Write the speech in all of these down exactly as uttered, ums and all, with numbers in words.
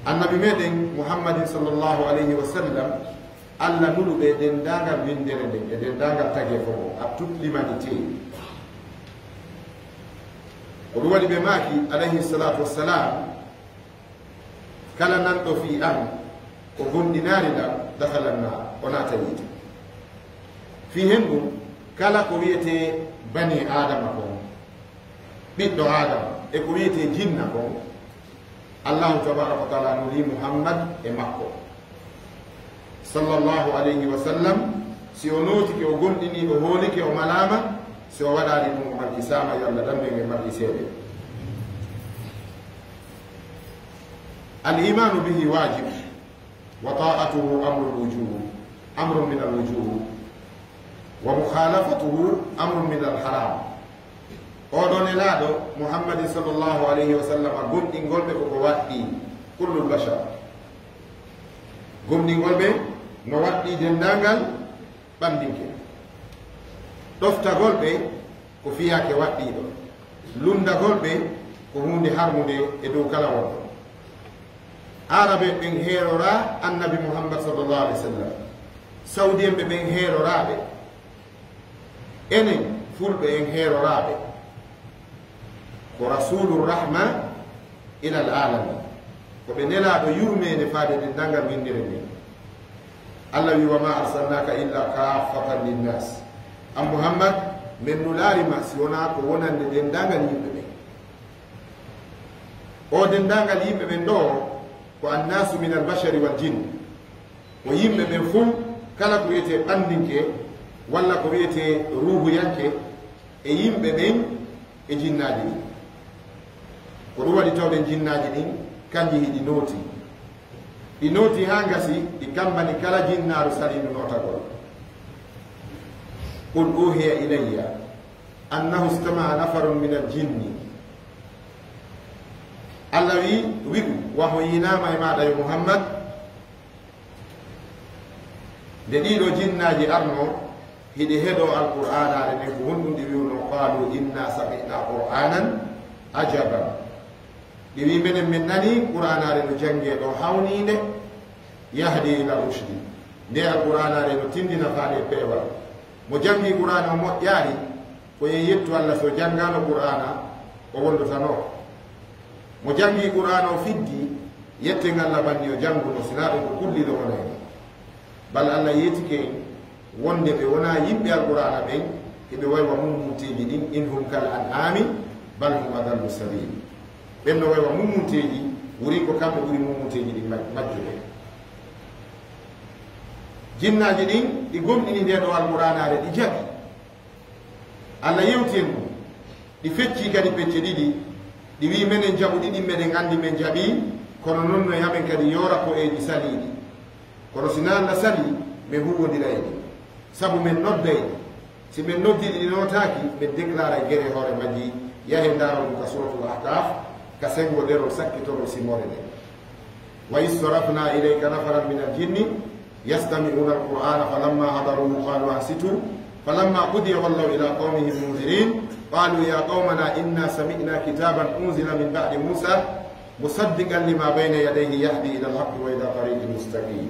Annabi meɗen Muhammadin sallallahu alayhi wa sallam, Allah nuluɓe e denndaangal winndere nden, e denndaangal tagee fof, à toute l'humanité. Ko ɗum waɗi ɓe maaki, alayhi salatu wassalam, kala nanɗo fii an, ko gomɗinaari lan, dakhala nnaar, o naata yiite. Fii hen ɗum, kala ko wiyetee bani Aadama kon, ɓiɗɗo Aadama, e ko wiyetee jinna kon, Allahu tabaraka wa taala nuli Muhammad e makko, sallallahu alayhi wa sallam. Si o nootike, o gomɗini, o hoolike, o malaama. Si o waɗaali ɗum, o malkisaama, yo Allah dandu en e malkiseede. Al imaanu bihi waajib, wa taa'atuhu amrul wujub, amrun min al wujub, wa mukhalafatuhu amrun min al haram. Oɗo Nelaaɗo Muhammadin sallallahu alayhi wa sallam, gomɗingol ɓe ko ko waɗɗii, kullul bashar. Gomɗingol ɓe no waɗɗii denndaangal ɓanndinke. Ɗoftagol ɓe ko fiyaake waɗɗiiɗo. Lunndagol ɓe ko huunde harmunde e dow kala wonɗo. Aarabe ɓen heeroraa Annabi Muhammad sallallahu alayhi wa sallam. Sawdiyenɓe ɓen heeroraa ɓe. Enen Fulɓe en heeroraaɓe ko Rasuulu Rahma ilal Aalamiin. Ko ɓe Nelaaɗo yurmeende faade denndaangal winndere nden. Allah wi, "Wa ma arsalnaaka illa kaaffatan linnaas." An Muhammad, men nulaali ma si wonaa ko wonande denndaangal yimɓe ɓen. O denndaangal yimɓe ɓen ɗoo, ko annaasu minal bashari wal jinn. Ko yimɓe ɓen fof, kala ko wiyetee ɓanndinke, walla ko wiyetee ruuhuyanke, e yimɓe ɓen, e jinnaaji ɗin. Ko ɗum waɗi tawɗen jinnaaji ɗin, kanji hiɗi nooti. Ɗi nooti haa ngasi, ɗi kammbani kala jinnaaru saliiɗo nootagol. Qul uuhiya ilayya annahu istama'a nafarun minal jinni. Allah wi, wi'u, wahyu yiinaama e maaɗa yo Muhammad, nde ɗiiɗo jinnaaji arnoo, hiɗi heɗoo Alqur'aanaare nden, ko honɗum ɗi wi'unoo? Qaalu inna sami'na Qur'aanan ajaban. Ɗi wi, menen men nanii Qur'aanaare no janngee ɗoo, hawniinde, yahdi ila rushdi. Nde Alqur'aanaare no tinndina faade e peewal. Mo janngii Qur'aana o moƴƴaali, ko yo yettu Allah, so janngaano Qur'aana, o wondotanoo. Mo janngii Qur'aana o fiddi, yetten Allah banni o jannguno, sinaa ɗum ko kulliiɗo wonayno. Bal Allah yeetike en wonde ɓe wonaa yimɓe Alqur'aana ɓen, hiɓe way wa mummunteeji ɗin, in hum kal an'ami, bal hum adallu sabil. Ɓen no way wa mummunteeji, wurin ko kamɓe ɓuri mummunteeji ɗin maj-, majjude. Jinnaaji ɗin, ɗi gomɗini ndee ɗoo Alqur'aanaare, ɗi jaɓi. Allah yewti en ɗum. Ɗi feccii kadi pecce ɗiɗi. Ɗi wi'i, menen jaɓuɗi ɗin, meɗen anndi men jaɓii, kono non no e amen kadi yoora ko'eeji saliiɗi. Kono si na Allah salii, men huuwondira e ɗi. Sabu men nodday ɗi. Si men noddii ɗi, ɗi nootaaki, men déclaray gere e hoore majji. Yahee ndaaron ɗum ka Suuratul Ahqaaf, ka senngo ɗerol sakkitorol simoore nden. وإذ صرفنا إليك نفرا من الجن يستمعون القرآن فلما حضروه قالوا أنصتوا فلما قضي ولوا إلى قومهم منذرين قالوا يا قومنا إنا سمعنا كتابا أنزل من بعد موسى مصدقا لما بين يديه يهدي إلى الحق وإلى طريق مستقيم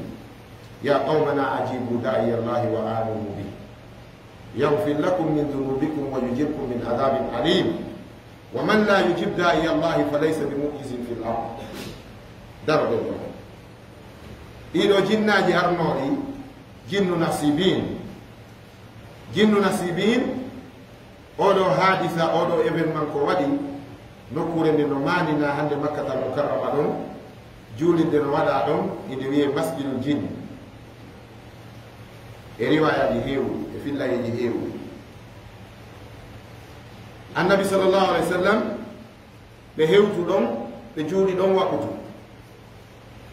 يا قومنا أجيبوا داعي الله وآمنوا به يغفر لكم من ذنوبكم ويجركم من عذاب أليم ومن لا يجب داعي الله فليس بمعجز في الأرض. Daro ɗo ɗo. Ɗiɗo jinnaaji arnooɗi, jinnu Nasibiin. Jinnu Nasibiin, oɗo haadisa, oɗo événement ko waɗi, nokkuure nde no maandinaa hannde Makkatal Mukarrama ɗon, juulirde no waɗaa ɗon, inde wiyee Masjidul Jinn. E riwaayaaji heewɗi, e fillayeeji heewɗi. Annabi sallallahu alayhi wa sallam, ɓe hewtu ɗon, ɓe juuli ɗon waqutu.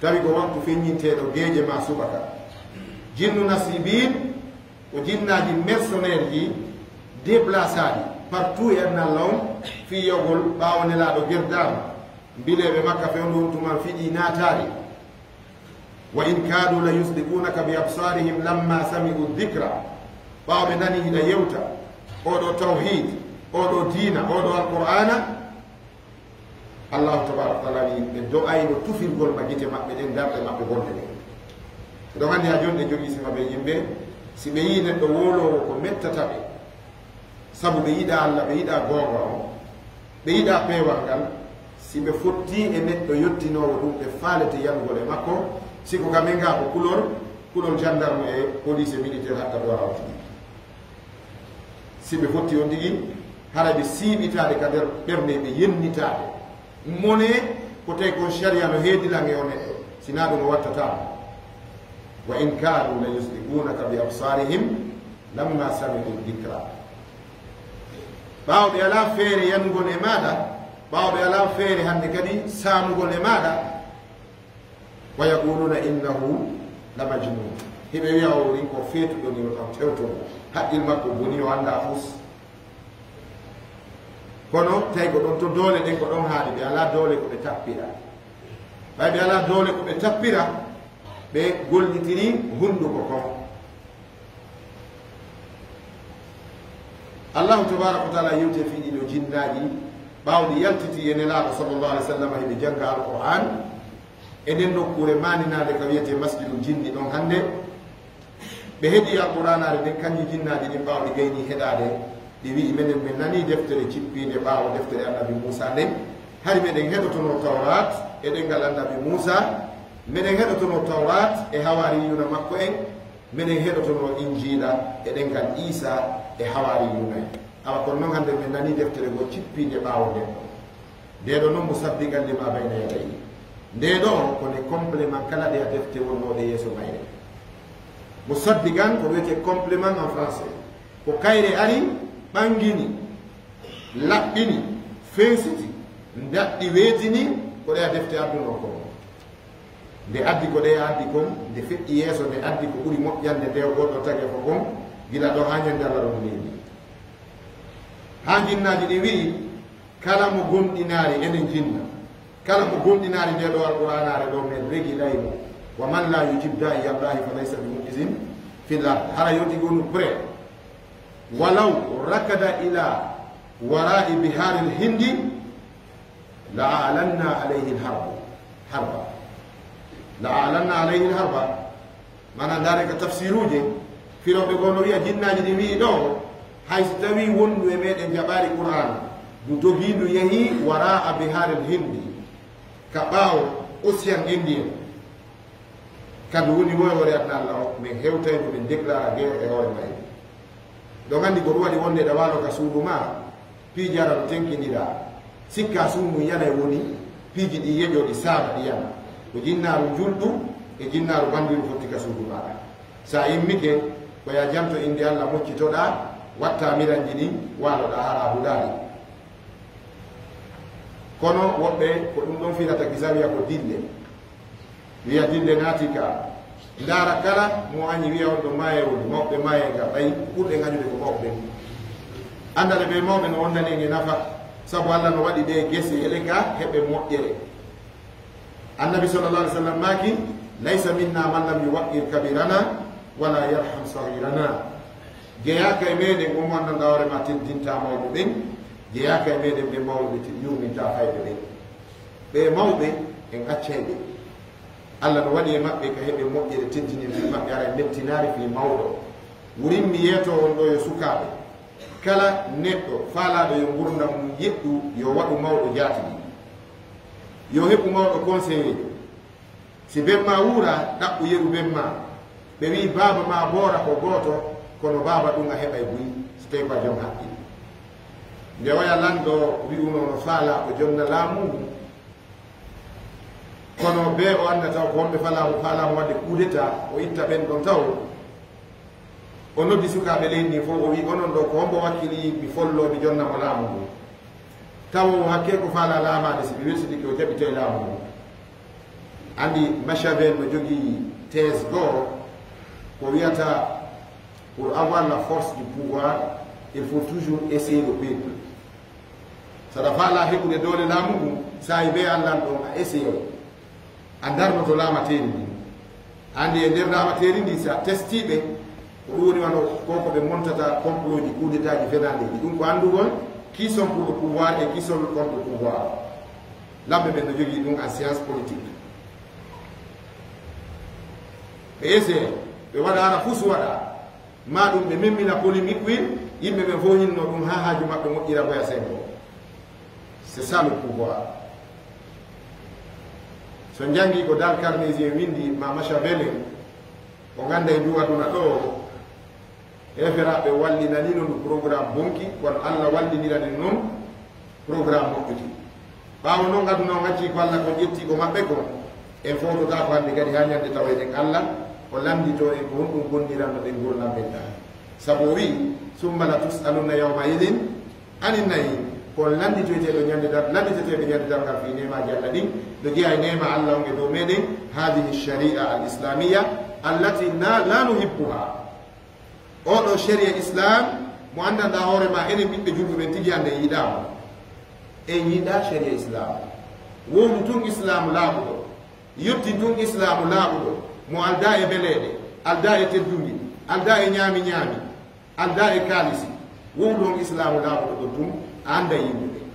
Tawi ko waktu feññinteeɗo geeƴe maa subaka. Jinnu Nasibiin ko jinnaaji mercenaire ji déplacaaɗi partout e aduna on fii yogol ɓaawo Nelaaɗo gerdaama. Mbileeɓe Makka fewndo on tuma fiɗi naataali. وإن كادوا ليزلقونك بأبصارهم لما سمعوا الذكر. Ɓaawo ɓe nani hiɗa yewta, oɗo tawhiid, oɗo diina, oɗo Alqur'aana, Allahu tabaraka wa taala wi ɓe do'ayno tufirgol ma gite maɓɓe ɗen, darɗe maɓɓe bonɗe ɗen. Eɗon anndi haa jooni ɗe jogii sifa ɓe yimɓe, si ɓe yii neɗɗo wooloowo ko mettata ɓe, sabu ɓe yiɗaa Alla, ɓe yiɗaa goonga on, ɓe yiɗaa peewal ngal, si ɓe fottii e neɗɗo yottinoowo ɗum, ɓe faalete yanugol e makko, si ko ka men gaa ko kulol, kulol gendarme e police e militaire hatta ɗo rawti. Si ɓe fotti on tigi, hara ɓe siiɓitaade ka nder ɓernde, ɓe yennitaade. Mone ko tawi kon sharia no heedilan e o neɗɗo, sinaa ɗum o wattataa. Wa in kaadu la yuslikunaka bi absarihim lamma sami'u dhikra. Ɓaawo ɓe alaa feere yanugol e maaɗa, ɓaawo ɓe alaa feere hannde kadi saamugol e maaɗa, wa yaquluna innahu la majnun. Hiɓe wiya o ɗin ko feetuɗo ni, o tan tewtuɗo. Haqqil makko boni, o anndaa fus. Kono tawi ko ɗon to doole ɗen ko ɗon haaɗi, ɓe alaa doole ko ɓe tappira. Ɓay ɓe alaa doole ko ɓe tappira, ɓe gollitiri hunnduko kon. Allahu tabaraka wa taala yewti e fii ɗiɗo jinnaaji, ɓaawo ɗi yaltiti e Nelaaɗo sallallahu alaihi wa sallam, hiɓe jannga Alqur'an e nden nokkuure maaninaande ka wiyetee Masjidul Jinni ɗon hannde. Ɓe heɗii Alqur'aanaare nden, kanji jinnaaji ɗin, ɓaawo ɗi gaynii heɗaade, ɗi wi'i, menen men nanii deftere cippiinde ɓaawo deftere Annabi Muusaa nden, hari meɗen heɗotonoo Tawraat e ɗemngal Annabi Muusaa, meɗen heɗotonoo Tawraat e hawaariyuuna makko en, meɗen heɗotonoo Injiila e ɗemngal Iisaa e hawaariyuuna en. Awa kono non hannde men nanii deftere goo cippiinde ɓaawo nden ɗon. Ndee ɗoo non musaddiqan limaa bayna yadayhi. Ndee ɗoo ko ne complément kala ɗe a defte wonnooɗe yeeso mayre. Musaddiqan ko wiyetee complément en français. Ko kayre ari, ɓanngini, laɓɓini, feesiti, ndaɗɗi, weetini ko ɗe a defte addunoo kon. Nde addi ko ɗe addi kon, nde feƴƴi yeeso, nde addi ko ɓuri moƴƴande nde o goɗɗo tagee ko kon, gila ɗoo haa ñande Alla ɗon neeɓi. Haa jinnaaji ɗin wi'i, kala mo gomɗinaali enen jinna, kala mo gomɗinaali ndee ɗoo Alqur'aanaare ɗoo, men regilay mo. Wa man laa yujib daa'iya Allaahi fa laysa bi mu'jizin fil ard. Hara yo tigi wonu prêt. Walaw rakada ila wara'i bihaaril hindi, la a'lanna alayhi al-harba. Harba. La a'lanna alayhi al-harba. Maanaa, ndaare ka tafsiruuje, firooɓe goo no wi'a, jinnaaji ɗin wi'i ɗoo, hay si tawii wonndu e meɗen jaɓaali Qur'aana, ndu dogii ndu yahii wara'a bihaaril hindi, ka ɓaawo Océan Indien, ka ndu woni woo e hoore aduna Alla on, men hewtay ndu, men déclara guerre e hoore mayru. Ɗon anndi ko ɗum waɗi wonnde ɗa waalo ka suudu maa, piiji ara no tenkindiraa. Sikkaa suudu ndun yanay woni piiji ɗin yeƴoo, ɗi saama, ɗi yana. Ko jinnaaru njulɗu e jinnaaru banndiru fotti ka suudu maaɗa. Si a immike, ko yo a janto innde Alla, moccitoɗaa, wattaa miranji ɗin, waaloɗaa hara a hulaali. Kono woɓɓe ko ɗum ɗon firata ki, sa wi'a ko dille. Wi'a dille naati ka. Ndaara kala mo añi wi'a on ɗo maaye woni, mawɓe maaye nga, ɓay ɓurɓe ngañude ko mawɓe ɓen. Anndale ɓe mawɓe no wondani en e nafa, sabu Alla no waɗi ɓe gese ele ka heɓe moƴƴere. Annabi sallallahu alaihi wasallam maaki, "Laysa minna man lam yuwaqqir kabirana wala yarham saghirana." Jeyaaka e meɗen on mo anndanɗaa hoore maa teddintaa mawɓe ɓen, jeyaaka e meɗen ɓe mawɓe te-, yurmintaa fayɓe ɓen. Ɓe mawɓe en accay ɓe. Alla no waɗi e maɓɓe ka heɓe moƴƴere, teddinirde maɓɓe, ara e mettinaare fii mawɗo. Wurin mi yeetoo on ɗoo yo sukaaɓe. Kala neɗɗo faalaaɗo yo ngurndan mum yeɗɗu, yo waɗu mawɗo jaatigi. Yo heɓu mawɗo konseyeejo. Si ben maa wuuraa, ɗaɓɓu yeru ben maa. Ɓe wi'i baaba maa boora ko gooto, kono baaba ɗum a heɓay buy, si tawii ko a jom haqqil. Nde oya lanɗo wi'unoo no faalaa ko jonna laamu ngu, kono bee o anndaa taw ko honɓe faalaa mo, faalaa mo waɗde coup d'État, o itta ɓen ɗon taw. O noddi sukaaɓe leydi ndin fow, o wi'i, "Onon ɗoo, ko hombo wakkilii mi folloo, mi jonna mo laamu ngun? Tawo o hakkee ko faalaa laamaade, si mi welsinike, o jaɓitay laamu ngun." Anndi, Machiavel no jogii thèse goo, ko wiyata, "Pour avoir la force du pouvoir, il faut toujours essayer le peuple." Saɗa faalaa heɓude doole laamu ngun, saa'i bee Alla ɗon, a essayay. A darnoto laamateeri ndin. Anndi e nder laamateeri ndin, si a testii ɓe, ko ɗum woni wano ko, ko ɓe montata complotji, coup d'Étatji, fenaandeeji. Ɗum ko anndugol qui sont pour le pouvoir et qui sont contre le pouvoir. Lamɓe ɓen no jogii ɗum en science politique. Ɓe essayé, ɓe waɗa hara fuu suwaɗa. Ma ɗum ɓe memmina polémique win, yimɓe ɓen fof hinno ɗum haa haaju maɓɓe moƴƴira boya senngo. C'est ça le pouvoir. So njanngi ko Dale Carnegie windi ma Machiavel en, o ngannda e ndu aduna ɗo, heeferaaɓe wallinanino ndu programme bonki, kono Alla wallinirani noon programme moƴƴuki. Ɓaawo noon aduna on accii ko Alla ko ƴetti ko maɓɓe kon, en fowtotaako hannde kadi haa ñande tawoyɗen Alla, o lannditoo en ko honɗum bonniranno ɗen ngurndan men ɗan. Sabu o wi'i, "Summa la tus'alunna yawma idin anin na'im." Ko on lannditoyteeɗo ñande dar-, lannditeteeɓe ñande darngal fii neemaaji Alla ɗin, no jeyaa e neema Alla on e dow meɗen, "Haadihi shari'a al-islamiyya allati na-, la nuhibbuha." Oo ɗoo sharia Islam mo anndanɗaa hoore maa, enen ɓiɓɓe julɓe ɓen tigi hannde en yiɗaa mo. En yiɗaa sharia Islam. Wowlu tun Islaamu laaɓuɗo. Yottin tun Islaamu laaɓuɗo. Mo aldaa e beleeɗe, aldaa e teddunge, aldaa e ñaami ñaami, aldaa e kaalisi. Wowlu on Islaamu laaɓuɗo ɗon tun, a annday yimɓe ɓen.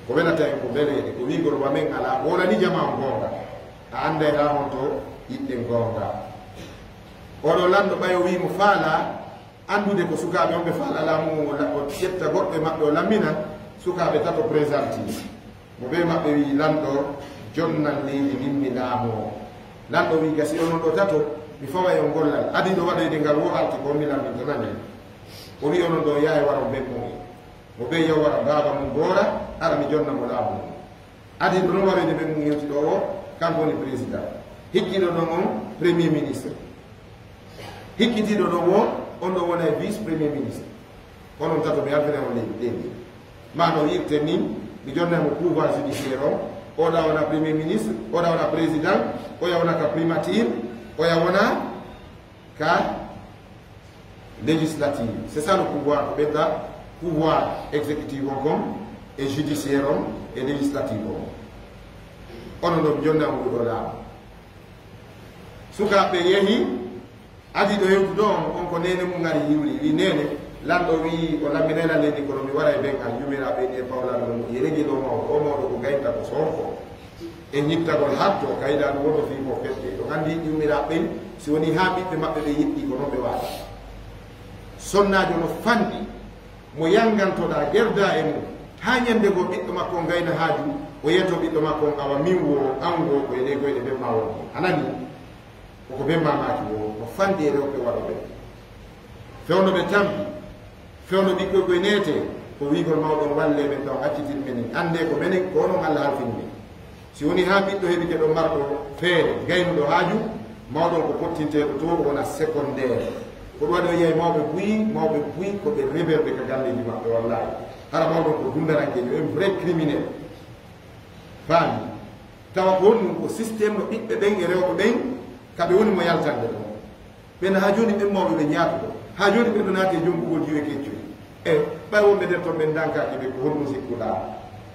Ko welata en ko beleeɗe, ko wi'ugol wa men alaa, wowlani jamaa on goonga. A annday haa honto yiɗɗen goonga. Oo ɗoo lanɗo ɓay o wi'i mo faalaa anndude ko sukaaɓe on ɓe faalaa laamu ngun, o la-, o ƴetta goɗɗo e maɓɓe o lammina, sukaaɓe tato présenté. Mo bee maɓɓe wi'i, "Lanɗo, jonnan leydi ndin mi laamoo." Lanɗo wi'i, "Gasi onon ɗoo tato, mi faway on gollal. Adii ɗo waɗoyde ngal woo arti ko on mi lammintanani." O wi'i, "Onon ɗoo, yahay waron ɓen on en." Mo bee yahi wara baaba mun goora, hara mi jonna mo laamu ngun. Adii ɗo non waroyde ɓen mun hewti ɗo o, kanko woni président. Hikkiiɗo ɗon on, premier ministre. Hikkitiiɗo ɗon o, on ɗon wona e vice premier ministre. Onon tato mi halfina on leydi, leydi. Ma no wi'irten ni, mi jonna mo pouvoir judiciaire on, oɗa wona premier ministre, oɗa wona président, oya wona ka primature, oya wona ka législative. C'est ça le pouvoir, ko ɓeyda pouvoir exécutif on kon, e judiciaire on, e législatif on. Onon ɗon jonna on ɗo laamu. Sukaaɓe yehi, adii ɗo hewtude on, on ko neene mun ngari hiwri. Wi, "Neene, lanɗo wi o lamminayla leydi kono mi waray ben an, yumiraaɓe ni e pawlal mum, e regi ɗo mawɗo, o mawɗo ko gaynta ko sonko." E ñittagol hatto, kayɗa ɗum woto fii ko fette. Ɗo anndi yumiraaɓe ɓen, si woni haa ɓiɓɓe maɓɓe ɓe yiɗɗi, ko non ɓe waɗa. Sonnaajo no fanɗi, mo yanngantoɗaa, gerdaa e mum, haa ñannde goo ɓiɗɗo makko on gayna haaju, o yeeto ɓiɗɗo makko on, "Awa min woo, an woo, ko e ɗee koyɗe ɓen ma won." A nanii? Ko ko ɓen maamaaki woo, no fanɗi e rewɓe waɗuɓe. Fewndo ɓe tampi, fewndo ɓikkoy koye neete, ko wi'ugol mawɗo on, "Wallee men taw accitin men en, anndee ko menen, ko onon Alla halfini men." Si woni haa ɓiɗɗo heɓike ɗo marɗo feere, gaynuɗo haaju, mawɗo on ko pottinteeɗo to, wona secondaire. Ko ɗum waɗi o yi'ay mawɓe buy, mawɓe buy ko ɓe rebelle ɓe ka galleeji maɓɓe, wallaahi. Hara mawɗo on ko dunndarankeejo, un vrai criminel. Faami? Tawa ko honɗum? Ko système no ɓiɓɓe ɓen e rewɓe ɓen, ka ɓe woni mo yaltande ɗon. Ɓen haa jooni ɓen mawɓe ɓe ñaatoto. Haa jooni ɓe ɗo naati e jonkugol juuɗe keccoy. E ɓay wonɓe nder ton ɓen ndankaaki ɓe, ko honɗum sikkuɗaa?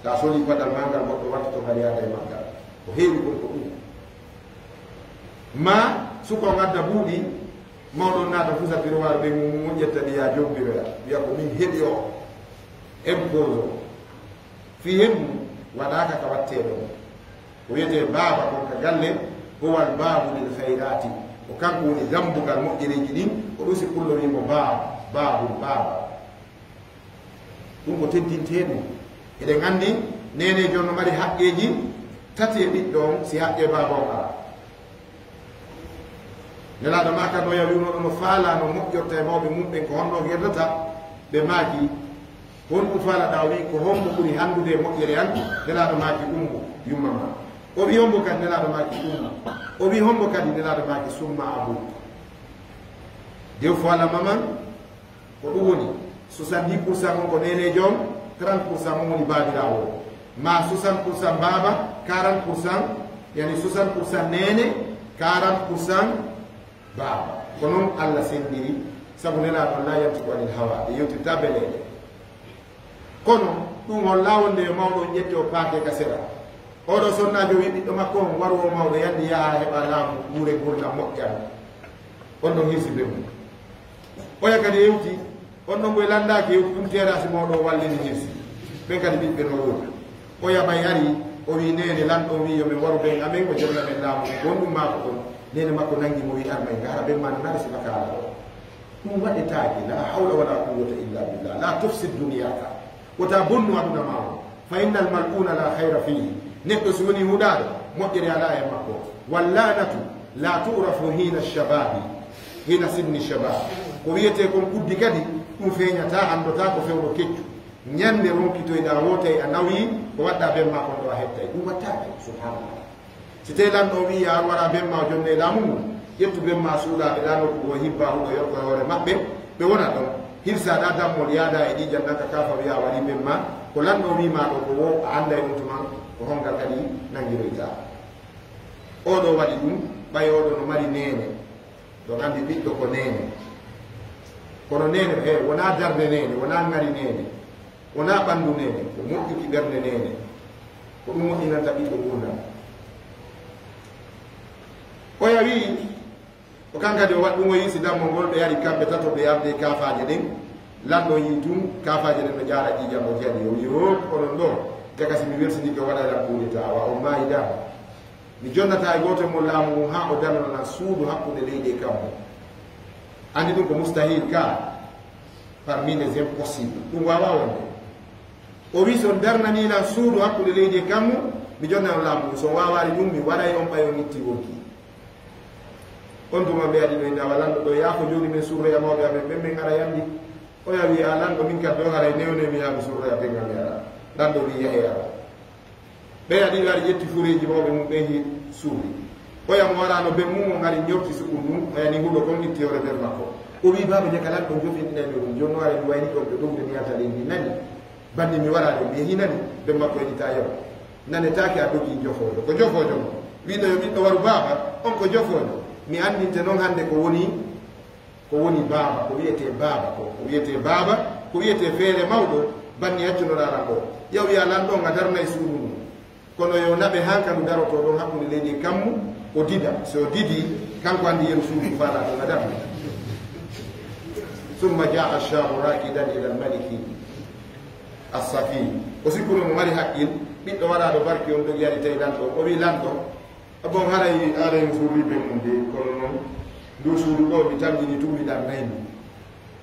Sa soli paɗal maa ngal, goɗɗo wattoto ngal yaada e maggal. Ko heewi kon ko ɗum. Ma suka on adda buuɗi, mawɗo on naata fusa tiroir ɓen mum, mum ƴetta ɗi yaa jombiroya. Wi'a ko min heɓi o. Impose o. Fii henndu waɗaaka ka wattee ɗon. Ko wiyetee baaba kon ka galle, huwal baabu lil khayraati. Ko kanko woni dambugal moƴƴereeji ɗin, ko ɗum si pullo wii mo baaba, baabul, baaba. Ɗum ko teddintee ɗum. Eɗen anndi, neeneejo no mari haqqeeji tati e ɓiɗɗo on, si haqqee baaba on alaa. Nelaaɗo maaka no yawi no, no faalaa no moƴƴorta e mawɓe mum ɓen, ko honno gerdata? Ɓe maaki, "Honɗum faalaɗaa?" O wi'i, "Ko hombo ɓuri hanndude e moƴƴere an?" Nelaaɗo maaki, "Ummu, yumma ma." O wi'i, "Hombo kadi?" Nelaaɗo maaki, "Ummu." O wi'i, "Hombo kadi?" Nelaaɗo maaki, "Summa abu." Deux fois la maman, ko ɗum woni soixante-dix pour cent on ko neeneejo on, trente pour cent on woni baabiraawo on. Ma soixante pour cent baaba, quarante pour cent, yani soixante pour cent neene, quarante pour cent baaba. Ko non Alla senndiri, sabu Nelaaɗo on laa yantiqu anil hawa, ɓe yewtirtaa beleeɗe. Kono ɗum on laawol nde yo mawɗo on ƴetti o paake ka sera. Oɗo sonnaajo wi'i ɓiɗɗo makko on, "Waru o mawɗo, yanndi yaha heɓa laamu, wuure ngurndan moƴƴan." On ɗon hirsi be mum. Oya kadi hewti, on ɗon koye lanndaaki hewti ɗum teeraasi mawɗo o wallini hirsi. Ɓen kadi ɓiɓɓe no woodi. O yaɓay ari, o wi, "Neene, lanɗo on wi yo min waru ben amen, o jonna men laamu ngu." Ko honɗum maako ɗon? Neene makko nangi mo wi, "Armay nga, hara ben maa no nari si bakaala o." Ɗum waɗetaake, la hawla wala quwwata illa billah. La tufsid duniyaka. Wota bonnu aduna maa on. Fa innal mal'una la khayra fihi. Neɗɗo si woni huɗaaɗo, moƴƴere alaa e makko. Wal la'natu la tu'rafu hina shababi. Hina sinni shabab. Ko wiyetee kon ɓuddi kadi, ɗum feeñataa, anndotaa ko fewndo keccu. Ñande ronkitoyɗaa woo tawi a nawii, ko waɗɗaa ben maa kon ɗo a hettay. Ɗum wattaake. Subhanallah. Si tawi lanɗo on wi'i, "Yo ar waraa ben maa o jonnee laamu ngun," ƴettu ben maa suuɗaa ɓe ɗaa nokku goo, hibbaa huɗo yorko e hoore maɓɓe, ɓe wona ɗon. Hirsaa ɗaa dammol, yaadaa e ƴiiƴan ɗan ka kaafa wi'aa a warii ben maa. Ko lanɗo on wi'i maa ɗoo ko woo, a annday on tuman ko hongal kadi nangiroytaa. Oo ɗoo waɗi ɗum, ɓay oo ɗoo no mari neene. Ɗon anndi ɓiɗɗo ko neene. Kono neene, he, wonaa darnde neene, wonaa ŋari neene, wonaa ɓanndu neene, ko moƴƴuki ɓernde neene. Ko ɗum moƴƴinanta ɓiɗɗo nguurndam. Oya wi'i, ko kan kadi o waɗi ɗum, o yiisi dammol ngol, ɓe ari kamɓe tato, ɓe yardi e kaafaaje ɗen. Lanɗo yi'i tun, kaafaaje ɗen no ƴaara ƴiiƴan, o jaɗi, o wi'i, "Hoo, onon ɗoo, jaka si mi welsinike, o waɗay lan kuudetaa, awa on maayi dam." Mi jonnataa e gooto e mon laamu ngun haa o darnana lan suudu hakkunde leydi e kammu. Anndi ɗum ko mustahil ka, parmi les impossibles. Ɗum waawaa wonde. O wi'i, "Si on darnanii lan suudu hakkunde leydi e kammu, mi jonna on laamu ngun. Si on waawaali ɗum, mi waray on ɓay on ittii wonkii." On tuma ɓe adi no inna wa lanɗo ɗo, "Yaafo jooni men surroya mawɓe amen ɓen, men ara yandi." Oya wi'i, "A lanɗo, min kadi ɗo haray newne mi yaa mi surroya ɓen, mi ara." Lanɗo wi'i, "Yahee ara." Ɓeya ɗiɗo ari ƴetti fureeji mawɓe mum ɓen, hi suuɗi. Oya mo waraano ben mum on ari ñorti sukun ɗum, oya ni huɗo kon itti hoore ben makko. O wi'i, "Baaba, jaka lanɗo jofinɗinay mi ɗum, jooni no ara mi wayni ɗon ɓe ɗowde mi yalta leydi ndi nani. Banni mi waraade mi yehi nani, ben makko e ɗi taayam. Nanetaake a dogii jofoojo, ko jofoojo mo. Wi'no yo ɓiɗɗo waru baaba, on ko jofoojo. Mi anndinte non hannde ko woni." Ko woni baaba, ko wiyetee baaba ko, ko wiyetee baaba, ko wiyetee feere mawɗo, banni accunoɗaa lan ɗoo. Yo wi'a lan ɗon a darnay suudu ndu. Kono yo naɓe haa ka ndu darotoo ɗon hakkunde leydi e kammu, o dida. Si o didii, kanko anndi yeru suudu faalaa ɗon a darnay. Summa jaa ash-shaabu raakidan ila al-maliki as-safi. O sikkuno mo mari haqqil, ɓiɗɗo waraaɗo barki on ɗon yari tawi lan ɗon. O wi'i lan ɗon, "A bon, haray aɗa en surri ben mum de, kono non, ndu suudu ɗo mi tamƴini tun mi darnay ndu.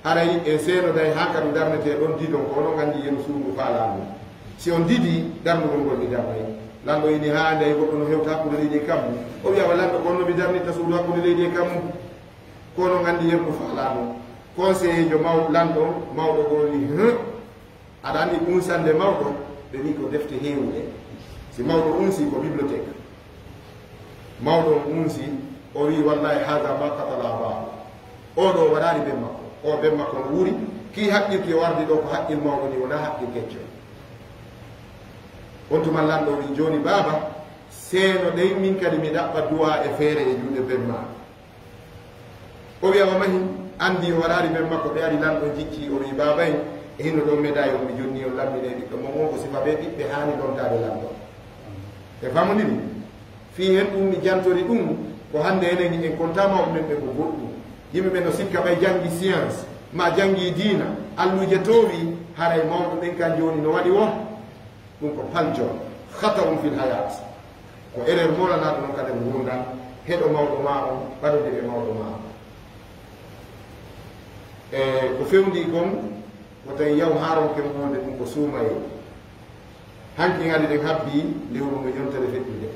Haray en seenoday haa ka ndu darnetee ɗon didon, ko onon anndi yeru suudu ndu faalaa ndu. Si on didii, darnugol ngol mi darnay." Lanɗo ini, "Haa nday goɗɗo no hewta hakkunde leydi e kammu." O wi'a, "Wa lanɗo, ko honno mi darnitta suudu hakkunde leydi e kammu? Ko onon anndi yeru ndu faalaa ndu." Konseyeejo maw-, lanɗo, mawɗo goo wi'i, "Huh?" Aɗa anndi unsande mawɗo, ɓe wi'i ko defte heewuɗe. Si mawɗo unsi ko bibliothèque. Mawɗo on unsi, o wi'i, "Wallahi, haada ma qatala abaahu." O ɗo waɗaali ben makko. O ben makko no wuuri. Kii haqqil ki o wardi ɗo ko haqqil mawɗo ni, wonaa haqqil kecco. On tuma lanɗo wi'i, "Jooni baaba, seeno ɗen min kadi mi ɗaɓɓa duwaa e feere e juuɗe ben maa." O wi'a, "Wa mahi, anndi o waraali ben makko, ɓe ari lanɗo jicci, o wi'i, 'Baabay, e hino ɗon medaille on mi jonni on lammine ɓiɗɗo mon on, ko sifa ɓe ɓiɓɓe haani lontaade lanɗo.'" E famondiri? Fii hen ɗum mi jantori ɗum, ko hannde enen en kontaa mawɓe men ɓe ko goɗɗum. Yimɓe ɓe no sikka ɓay janngi science, ma janngi diina, alluuje toowi, haray mawɓe ɓen kan jooni no waɗi woo. Ɗum ko paljol, khata'un fil hayat. Ko erreur molanaaɗo non ka nder ngurndan, heɗo mawɗo maa on, ɓadondir e mawɗo maa on. E ko fewndii kon, ko tawi yaw haaronke wonde ɗum ko suumayee. Hanki ŋadi ɗen habbii lewru ndu yontere feƴƴude.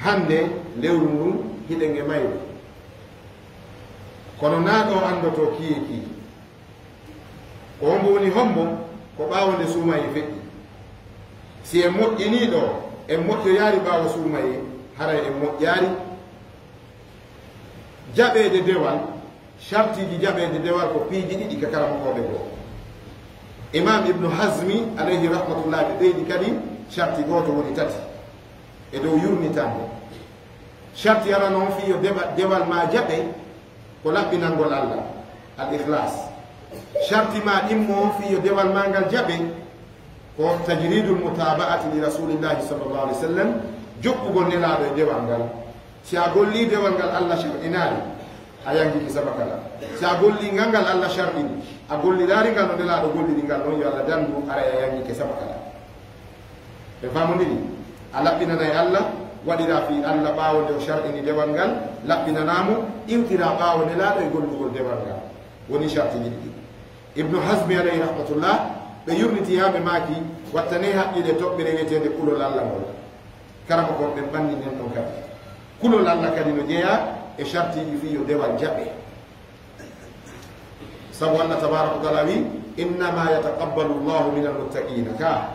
Hannde lewru ndun hiɗen e mayru. Kono naa ɗo anndotoo kii e kii. Ko hombo woni hombo? Ko ɓaawo nde suumayee feƴƴi. Si en moƴƴinii ɗo, en moƴƴoyaari ɓaawo suumayee, haray en moƴƴaari. Jaɓeede dewal, shartiiji jaɓeede dewal ko piiji ɗiɗi ka karamokooɓe goo. Imaam Ibnu Hazmi, alayhi rahmatullah, ɓe ɓeydi kadi sharti gooto woni tati e dow yurnitande. Sharti arano on fii yo dewa-, dewal maa jaɓe, ko laɓɓinangol Allah, al ikhlas. Sharti maa ɗimmo on fii yo dewal maa ngal jaɓe, ko tajridul mutaba'ati li rasulillahi sallallahu alaihi wasallam, jokkugol Nelaaɗo e dewal ngal. Si a gollii dewal ngal Allah shar'inaali, a yangike sabakala. Si a gollii ngal ngal Allah shar'ini, a golliraali ngal no Nelaaɗo golliri ngal, non yo Allah dandu, aray a yangike sabakala. Ɓe faamondiri, a laɓɓinanay Allah, waɗira fii Allah ɓaawo nde o shar'ini dewal ngal, laɓɓinanaa mo, iwtira ɓaawo Nelaaɗo e gollugol dewal ngal. Woni shartiiji ɗiɗi. Ibnu Hazmi alayhi rahmatullah, ɓe yurniti haa ɓe maaki, wattanee haqqille toɓɓere wi'eteende kulol Allah ngol. Karamokooɓe ɓen ɓanni nden ɗon kadi. Kulol Allah kadi no jeyaa e shartiiji fii yo dewal jaɓe. Sabu Allah tabaaraka wa taala wi, "Innama yataqabbalu Allahu minal muttaqiina." Ka,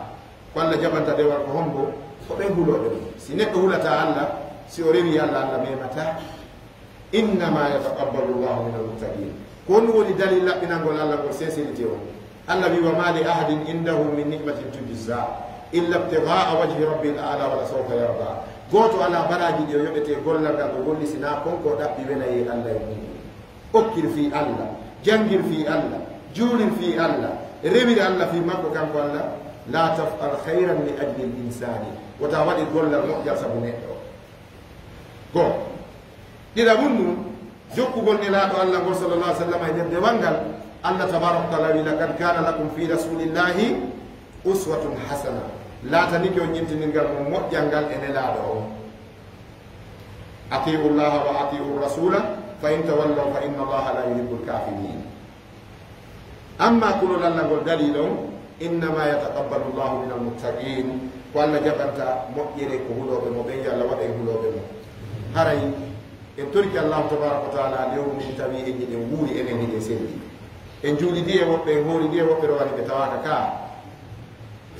ko Allah jaɓanta dewal ko hombo? Ko ɓen hulooɓe ɗum. Si neɗɗo hulataa Allah, si o rewii Allah, Allah memataa. "Innama yataqabbalu Allahu minal muttaqiin." Ko honɗum woni dalil laɓɓinangol Allah ngol, sincérité on? Allah wi, "Wa ma li ahadin indahu min ni'matin tujza illa ibtigha'a wajhi rabbil a'la wa la sawfa yarda." Gooto alaa baraaji ɗi o yoɓetee gollal ngal o golli, sinaa kon ko o ɗaɓɓi welayee Allah e muuɗum. Okkir fii Allah, janngir fii Allah, juulir fii Allah, rewir Allah fii makko kanko Allah. La taf'al khayran li ajlil insani. Wota waɗir gollal moƴƴal sabu neɗɗo. Goo. Ɗiɗaɓun ɗum, jokkugol Nelaaɗo Allah ngol sallallahu alaihi wasallam e nder dewal ngal. Allah tabaaraka wa taala wi, "Laqad kana lakum fi rasulillahi uswatun hasana." Laatanike on ƴentinirgal mon moƴƴal ngal e Nelaaɗo on. "Ati'u Allaha wa ati'u rasula, fa in tawallaw fa inna Allaha la yuhibbul kafirin." Amma kulol Allah ngol dalil on, "Innama yataqabbalu Allahu minal muttaqin." Ko Allah jaɓanta moƴƴere ko hulooɓe mo ɓen, yo Allah waɗu en hulooɓe mo. Haray en torike Allah tabaaraka wa taala lewru ndin tawi en hiɗen wuuri, enen hiɗen selli. En juulidi e woɓɓe, en hooridi e woɓɓe, rowani ɓe tawaaka ka.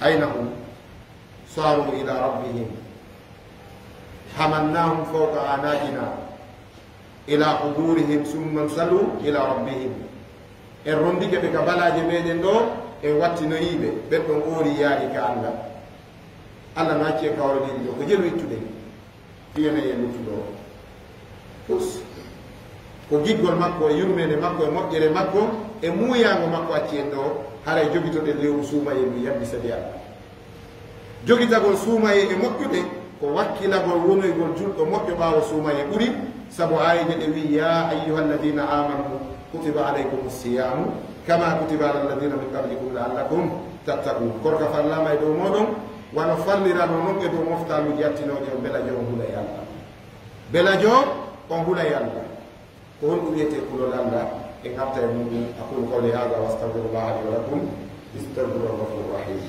Ayna hum? Saru ila rabbihim. Hamalnahum fawqa anaqina ila hudurihim summa salu ila rabbihim. En rondike ɓe ka balaaje meɗen ɗo, en wattinoyi ɓe, ɓen ɗon oori yaari ka Allah. Allah no acci en ka hoore leydi ɗo, ko jelu ittude. Fiyana e luttuɗo o. Pus. Ko giggol makko e yurmeende makko e moƴƴere makko e muuyaango makko acci en ɗo, haray jogitoɗen lewru suumayee ndu yambi sariya. Jogitagol suumayee e moƴƴude ko wakkilagol wonoygol julɗo moƴƴo ɓaawo suumayee ɓuri, sabu aayeeje ɗe wi'i, "Ya ayyuhalladhina amanu kutiba alaykumus siyamu kama kutiba alal ladhina min qablikum la'allakum tattaqun." Korka farlaama e dow mooɗon, wano farliraano non e dow moftaaluuji attinooɗi on, belajo on hulay Allah. Belajo on hulay Allah. Ko honɗum wi'etee kulol Allah? En arta e muɗum. Aqulu qawli hadha wa astaghfirullaha li wa lakum. Innahu huwal ghafurur rahim.